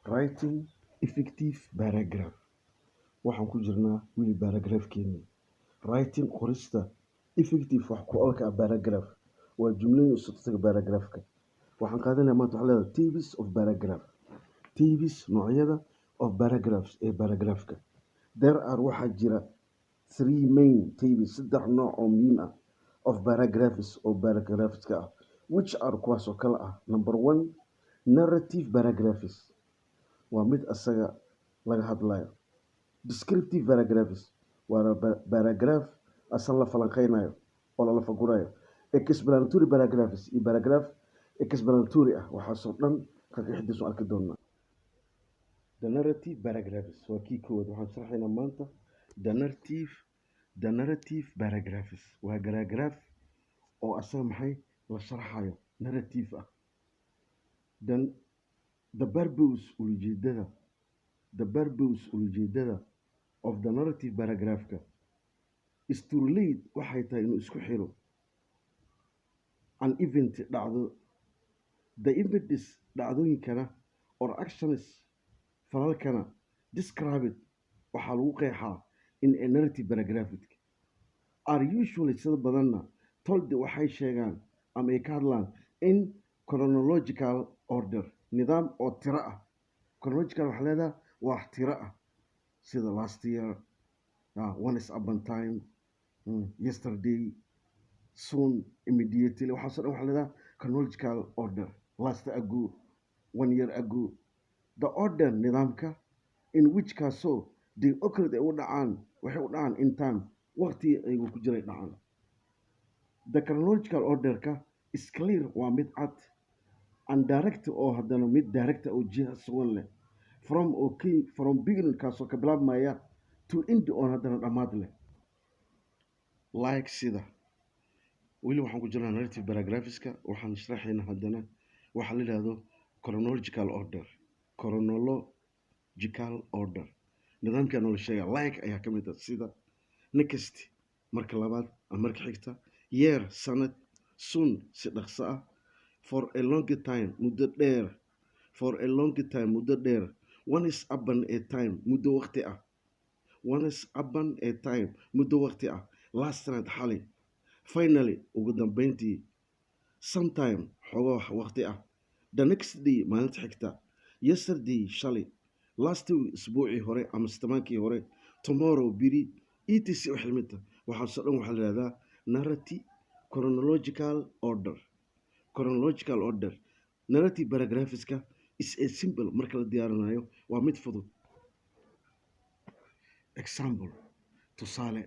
Writing effective paragraph. Waxaan ku jirnaa weli paragraphkeeni. Writing, qorista, effective, wax ku oolka ah, paragraph waa jumlooyin isu taga. Paragraphka waxaan qaadanaya maanta waxaa leedahay types of paragraph, types, noocyada, of paragraphs, ee paragraphka. There are, waxaa jira, three main types, saddex nooc oo muhiim ah, of paragraphs, oo paragraphska ah, which are, kuwaas oo kale ah: number one, narrative paragraphs, waa mid asaga laga hadlayo; descriptive paragraphs, waa paragraph asan la falanqeynayo oo lala fagurayo; explanatory paragraphs, iyo paragraph explanatory ah. Waxaasoo dhan kaqixidiisu arki doonaa. The narrative paragraphs waa kii koowaad. Waxaan sharaxaynaa maanta the narrative paragraphs. Waa paragraph oo asaga maxay la sharaxayo, narrative ah. Then the purpose, ujeedada, the purpose, ujeedada, of the narrative paragraphka is to relate, waxay tahay inuu isku xiro, an event, dhacdo, the events, dhacdooyinkana, or actions, falalkana, described, waxaa lagu qeexaa, in a narrative paragraphic are usually, sida badanna, told, waxay sheegaan ama ay ka hadlaan, in chronological order, nidaam oo tiro ah. Chronological waxaa leedaha waa tiro ah, sida last year, once upon time, yesterday, soon, immediately. Waxaasoo dhan waxaa leedaha chronological order. Last ago, one year ago. The order, nidaamka, in which, kaasoo, they occurred, ay u dhacaan, waxay u dhacaan, in time, waqti ayagu ku jiray dhacaan. The chronological orderka is clear, waa mid cad, and direct, oo haddana mid direct oo jiha sugan leh, from, oo key, from beginning, kaasoo ka bilaabmaya, to end, oon haddana dhammaad leh. Like, sida, weli waxaan ku jirnaa narrative paragraphska. Waxaan sharaxaynaa haddana waxaa la yidhahdo chronological order. Chronological order, nidaamkaa noola sheega. Like ayaa ka mid ah, sida next, marka labaad ama marka xigta, year, sanad, soon, si dhaqso ah, for a long time, muddo dheer, for a long time, muddo dheer, once upon a time, muddo waqti ah, once upon a time, muddo waqti ah, last night, xalay, finally, ugu dambeyntii, sometime, xoogaa waqti ah, the next day, maalinta xigta, yesterday, shalay, last week, isbuucii hore ama sitamaankii hore, tomorrow, biri, etc, wax lamid ah. Waxaasoo dhan waxaa la yihahdaa narrative chronological order. Chronological order narrative paragraphska is a simple, marka la diyaarinayo waa mid fudud. Example, tusaale.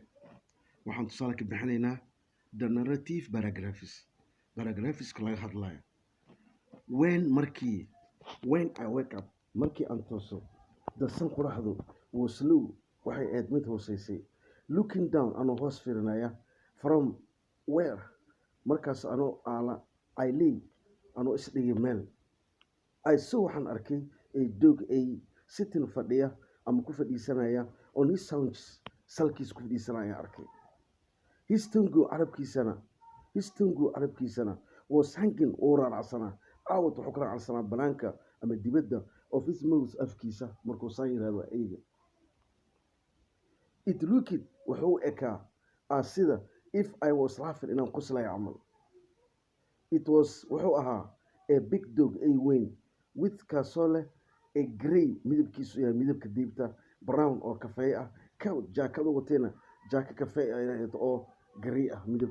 Waxaan tusaale ka bixinaynaa the narrative paragraphs, paragraphska laga hadlayo. When, markii, when I wake up, markii aan tooso, the sun, qoraxdu, was low, waxay ahayd mid hooseysay. Looking down, anoo hoos fiirinaya, from where, markaas anoo aala, I lay, anoo isdhigay meel, I saw, waxaan arkay, a dog, a sitting, fadhiya ama ku fadhiisanaya, on his haunches, salkiis ku fadhiisanaya arkay. His tongue, carabkiisana, his tongue, carabkiisana, was hanging, uu raaracsanaa, out, wuxuu ka raacsanaa, banaanka ama dibadda, of his mouth, afkiisa, markuu saan yirahdo eyga. It looked, wuxuu u ekaa, as, sida, if I was laughing, inaan qoslayo camal. It was, wuxuu ahaa, a big dog, ey weyn, with, kaasoo leh, a grey, midabkiisu yahay midabka diibta, brown, oo kafee ah, coat, jaakadu watayna jaaka kafee ah oo grey ah midab.